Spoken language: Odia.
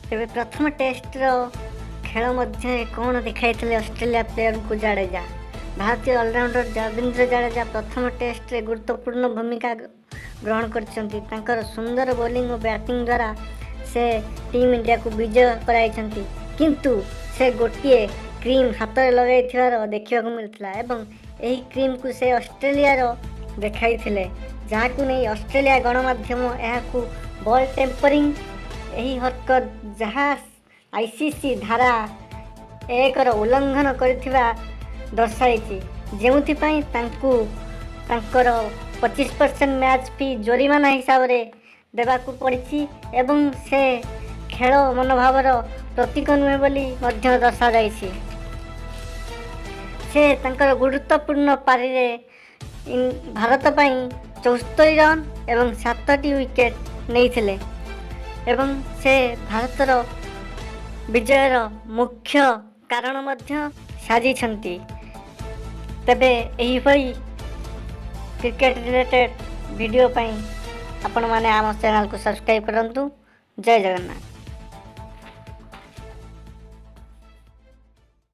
ତେବେ ପ୍ରଥମ ଟେଷ୍ଟର ଖେଳ ମଧ୍ୟରେ କ'ଣ ଦେଖାଇଥିଲେ ଅଷ୍ଟ୍ରେଲିଆ ପ୍ଲେୟରଙ୍କୁ ଜାଡେଜା? ଭାରତୀୟ ଅଲରାଉଣ୍ଡର ରବୀନ୍ଦ୍ର ଜାଡେଜା ପ୍ରଥମ ଟେଷ୍ଟରେ ଗୁରୁତ୍ୱପୂର୍ଣ୍ଣ ଭୂମିକା ଗ୍ରହଣ କରିଛନ୍ତି। ତାଙ୍କର ସୁନ୍ଦର ବୋଲିଂ ଓ ବ୍ୟାଟିଂ ଦ୍ୱାରା ସେ ଟିମ୍ ଇଣ୍ଡିଆକୁ ବିଜୟ କରାଇଛନ୍ତି। କିନ୍ତୁ ସେ ଗୋଟିଏ କ୍ରିମ୍ ହାତରେ ଲଗାଇଥିବାର ଦେଖିବାକୁ ମିଳିଥିଲା ଏବଂ ଏହି କ୍ରିମ୍କୁ ସେ ଅଷ୍ଟ୍ରେଲିଆର ଦେଖାଇଥିଲେ, ଯାହାକୁ ନେଇ ଅଷ୍ଟ୍ରେଲିଆ ଗଣମାଧ୍ୟମ ଏହାକୁ ବଲ୍ ଟେମ୍ପରିଂ ଏହି ହରକତ, ଯାହା ଆଇସିସି ଧାରା 1ର ଉଲ୍ଲଂଘନ କରିଥିବା ଦର୍ଶାଇଛି, ଯେଉଁଥିପାଇଁ ତାଙ୍କୁ ତାଙ୍କର 25% ମ୍ୟାଚ୍ ଫି ଜୋରିମାନା ହିସାବରେ ଦେବାକୁ ପଡ଼ିଛି ଏବଂ ସେ ଖେଳ ମନୋଭାବର ପ୍ରତୀକ ନୁହେଁ ବୋଲି ମଧ୍ୟ ଦର୍ଶାଯାଇଛି। ସେ ତାଙ୍କର ଗୁରୁତ୍ୱପୂର୍ଣ୍ଣ ପାରିରେ ଭାରତ ପାଇଁ 74 ରନ୍ ଏବଂ ସାତଟି ୱିକେଟ୍ ନେଇଥିଲେ ଏବଂ ସେ ଭାରତର ବିଜୟର ମୁଖ୍ୟ କାରଣ ମଧ୍ୟ ସାଜିଛନ୍ତି। ତେବେ ଏହିଭଳି କ୍ରିକେଟ ରିଲେଟେଡ଼ ଭିଡ଼ିଓ ପାଇଁ ଆପଣମାନେ ଆମ ଚ୍ୟାନେଲକୁ ସବସ୍କ୍ରାଇବ୍ କରନ୍ତୁ। ଜୟ ଜଗନ୍ନାଥ।